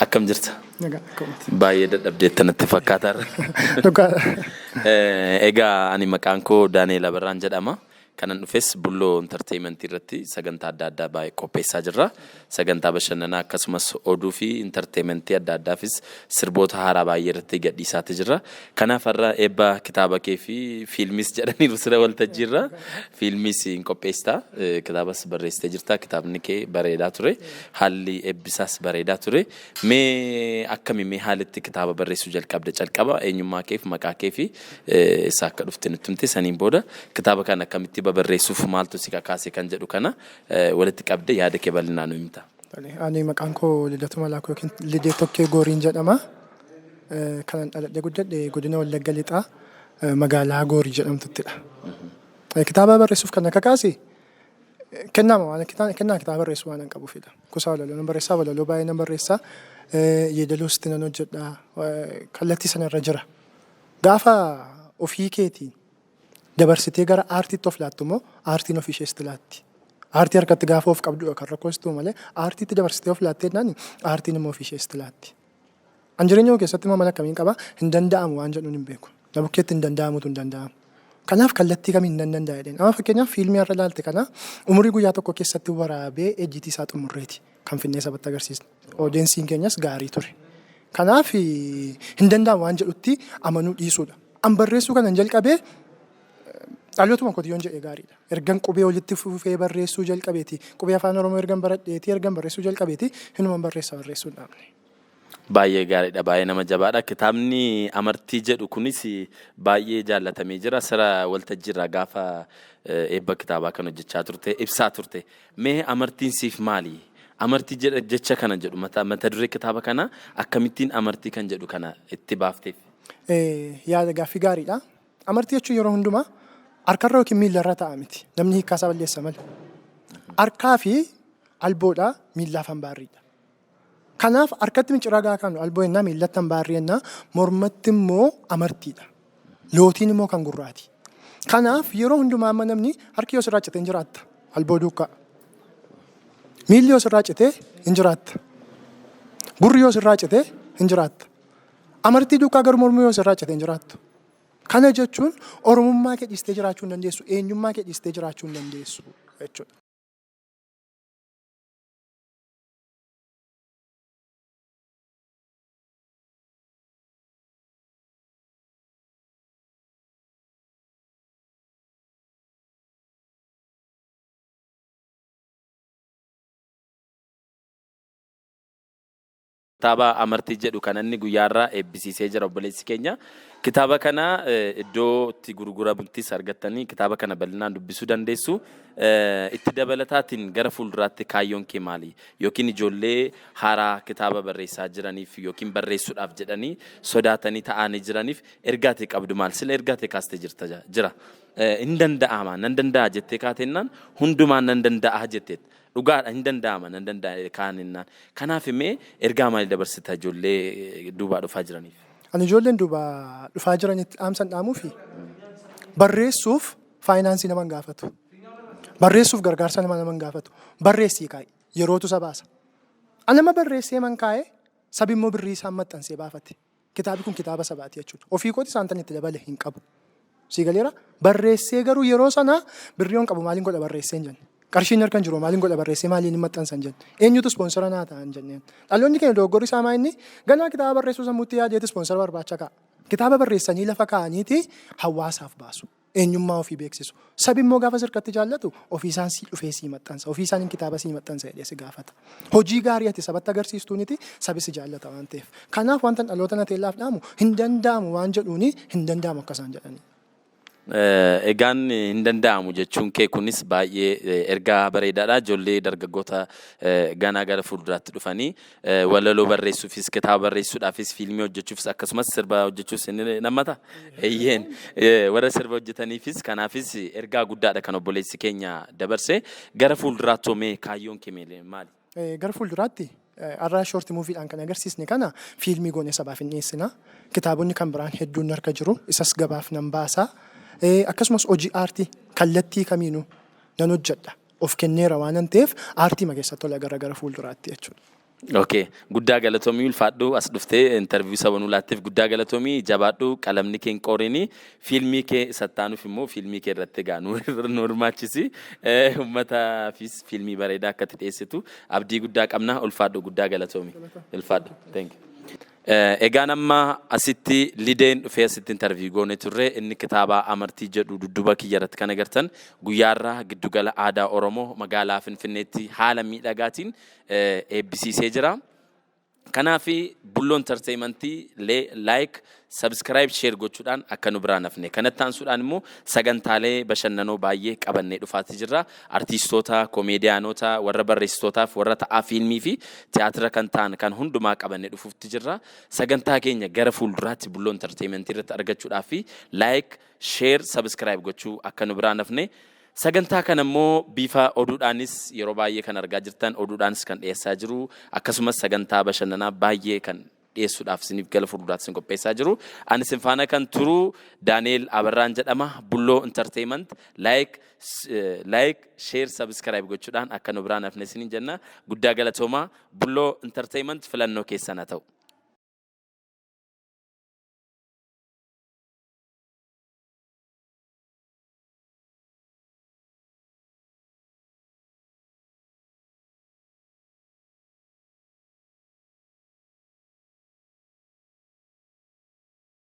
Akkam jirta? Nagaa akkamti. Baay'ee dadhabdeetta natti fakkaata. Dhugaadha. Egaa ani maqaan koo Daani'el Abarraan jedhama. Kanan dhufes Bulloo Entertainment irratti sagantaa adda addaa baay'ee qopheessaa jirra. Sagantaa bashannanaa akkasumas oduu fi entertainmentii adda addaafis sirboota haaraa baay'ee irratti gadhiisaati jirra. Kanaaf har'a eebba kitaaba kee fi fiilmis jedhaniiru sira waltajjiirra. Fiilmis hin qopheessita. Kitaabas barreessitee jirta. Kitaabni kee bareedaa ture. Haalli eebbisaas bareedaa ture. Mee akkami mee haalitti kitaaba barreessuu jalqabde calqaba eenyummaa keef maqaa kee fi eessaa akka dhufte nutti himte saniin booda kitaaba kana akkamitti babarreessuuf maaltu si kakaase kan jedhu kana walitti qabde yaada kee bal'inaan nu himta. Ani maqaan koo Lidatu Malaakuu yookiin Lidee Tokkee Gooriin jedhama. Kanan dhaladhee guddadhe godina Wallagga Lixaa magaalaa Goorii jedhamtuttidha. Kitaaba barreessuuf kan na kakaase kennaa waan kennaa kitaaba barreessuu waan hin qabuufidha. Kuusaa walaloo nan barreessaa, walaloo baay'ee nan barreessaa, yeedaloosti nan hojjedha, kallattii sanarra jira. Gaafa ofii keetiin dabarsitee gara aartiitti of laattu immoo aartiin ofii ishees laatti. Aartii harkatti gaafa of qabdudha kan rakkoositu malee aartiitti dabarsitee of laattee jennaan aartiin immoo ofii ishees laatti. An jireenya koo keessatti immoo amala akkamiin qaba hin danda'amu waan jedhuun hin beeku. Na bukkeetti hin danda'amutu hin danda'amu. Kanaaf kallattii kamiin nan danda'a jedheen. Amma fakkeenyaaf fiilmii har'a ilaalte kana umurii guyyaa tokko keessatti waraabee ejjiitii isaa xumurreeti kan finnee sabatti agarsiisne. Oodeensiin keenyas gaarii ture. Kanaaf hin danda'amu waan jedhutti amanuu dhiisuudha. An barreessuu kanan jalqabee dhalootuma kotiyyoon jedhee gaariidha. Ergan qubee walitti fufee barreessuu jalqabeeti. Qubee afaan Oromoo ergan baradheeti ergan barreessuu jalqabeeti hinuman barreessa barreessuu hin dhaabne. Baay'ee gaariidha, baay'ee nama jabaadha. Kitaabni Amartii jedhu kunis baay'ee jaallatamee jira. Sira waltajjiirraa gaafa eebba kitaabaa kan hojjechaa turte, ibsaa turte. Mee amartiin siif maali? Amartii jedha jecha kana jedhu mata mata duree kitaaba kana akkamittiin amartii kan jedhu kana itti baafteef? Yaada gaaffii gaariidha. Amartii jechuun yeroo hundumaa harkarra yookiin miillarra ta'a miti. Namni hiikkaa isaa balleessa malee. Harkaa fi alboodha, miillaaf hambaarriidha. Kanaaf harkatti micciraa gaafa kaanu alboo jennaa, miillatti hambaarrii jennaa, mormatti immoo amartiidha. Lootiin immoo kan gurraati. Kanaaf yeroo hundumaa amma namni harki yoo sirraa cite hin jiraatta alboo duukaa. Miilli yoo sirraa cite hin jiraatta. Gurri yoo sirraa cite hin jiraatta. Amartii duukaa garuu mormuu yoo sirraa cite hin jiraattu. Kana jechuun Oromummaa kee dhiistee jiraachuu hin dandeessu, eenyummaa kee dhiistee jiraachuu hin dandeessu jechuudha. Kitaaba Amartii jedhu kan inni guyyaarraa eebbisiisee jira obboleessi keenya. Kitaaba kana iddoo itti gurguramuttis argattanii kitaaba kana bal'inaan dubbisuu dandeessu. Itti dabalataatiin gara fuulduraatti kaayyoon kee maali? Yookiin ijoollee haaraa kitaaba barreessaa jiraniif yookiin barreessuudhaaf jedhanii sodaatanii ta'anii jiraniif ergaa ta'e qabdu maal? Sila ergaa ta'e kaastee jirta jira. Hin danda'ama nan danda'a jettee kaatennaan hundumaan nan danda'a jetteet. Dhugaadha hin danda'ama nan danda'a kaanennaan. Kanaaf mee ergaa maalii dabarsita ijoollee duubaa dhufaa jiraniif? Ani ijoolleen duubaa dhufaa jiranitti dhaamsan dhaamuufi barreessuuf faayinaansii nama hin gaafatu. Barreessuuf gargaarsa nama nama hin gaafatu. Barreessii kaa'i. Yerootu isa baasa. Ani nama barreessee man kaa'e sabi immoo birrii isaan maxxansee baafate. Kitaabi kun kitaaba sabaati jechuudha. Ofii kooti isaan tan itti dabale hin qabu. Sii galeera? Barreessee garuu yeroo sana birrii yoon qabu maaliin godha barreessee hin jenne. Qarshiin harka hin jiru maaliin godha barreessee maaliin hin maxxansa hin jenne. Eenyutu ispoonsara naa ta'a hin jenneen. Dhaloonni keenya dogoggorri isaa maa inni ganaa kitaaba barreessuu sammuutti yaadeeti ispoonsara barbaacha ka'a. Kitaaba barreessanii lafa kaa'aniiti hawaasaaf baasu. Eenyummaa ofii beeksisu. Sabi immoo gaafa sirkatti jaallatu ofii isaan sii dhufee sii maxxansa. Ofii isaan kitaaba sii maxxansa jedhee si gaafata. Hojii gaarii ati sabatti agarsiistuuniti sabi si jaallata waan ta'eef. Kanaaf wanta dhaloota Nateellaaf dhaamu hin danda'amu waan jedhuuni hin danda'amu akka isaan jedhanii. Egaan hin danda'amu jechuun kee kunis baay'ee ergaa bareedaadha. Ijoollee dargaggoota ganaa gara fuulduraatti dhufanii walaloo barreessuufis, kitaaba barreessuudhaafis, fiilmii hojjechuufis akkasumas sirba hojjechuufis ni nammata. Eeyyeen warra sirba hojjetaniifis kanaafis ergaa guddaadha kan obboleessi keenya dabarse. Gara fuulduraatti mee kaayyoon kee maali? Gara fuulduraatti har'a short moviidhaan kan agarsiisne kana fiilmii goone sabaaf hin dhiyeessina. Kitaabonni kan biraan hedduun harka jiru. Isas gabaaf nan baasa. Akkasumas hojii aartii kallattii kamiinuu nan hojjedha. Of kenneera waan ta'eef aartii ma keessatti tola gara gara fuulduraatti jechuudha. Okay. Guddaa galatoomii, ulfaadhu. As dhuftee interview saba nuu laatteef guddaa galatoomii, jabaadhu, qalamni kee hin qoorini. Fiilmii kee sattaanuuf immoo fiilmii kee irratti egaa nu hirmaachisi. Uummataafis fiilmii bareedaa akka itti dhiyeessitu abdii guddaa qabna. Ulfaadhu, guddaa galatoomii. Ulfaadhu. Thank you. Egaan amma asitti Lideen dhufee asitti interview goone turre. Inni kitaaba Amartii jedhu dudduuba kiyya irratti kan agartan guyyaarraa giddugala aadaa Oromoo magaalaa Finfinneetti haala miidhagaatiin eebbisiisee jira. Kanaaf Bulloo Entertainmentii like, subscribe, share gochuudhaan akka nu biraan hafne. Kanatti aansuudhaan immoo sagantaalee bashannanoo baay'ee qabannee dhufaati jirra. Artiistoota, koomeediyaanota, warra barreessitootaaf, warra ta'aa fiilmii fi tiyaatira kan ta'an kan hundumaa qabannee dhufuutti jirra. Sagantaa keenya gara fuulduraatti Bulloo Entertainmentii irratti argachuudhaaf like, share, subscribe gochuu akka nu biraan hafne. Sagantaa kana immoo bifa oduudhaanis yeroo baay'ee kan argaa jirtan, oduudhaanis kan dhiyeessaa jiru, akkasumas sagantaa bashannanaa baay'ee kan dhiyeessuudhaaf isiniif gara fuulduraatti isin qopheessaa jiru. Ani isin faana kan turu Daani'el Abarraan jedhama. Bulloo Entertainment like, share, subscribe gochuudhaan akka nu biraan hafne isiniin jenna. Guddaa galatoomaa. Bulloo Entertainment filannoo keessan haa ta'u.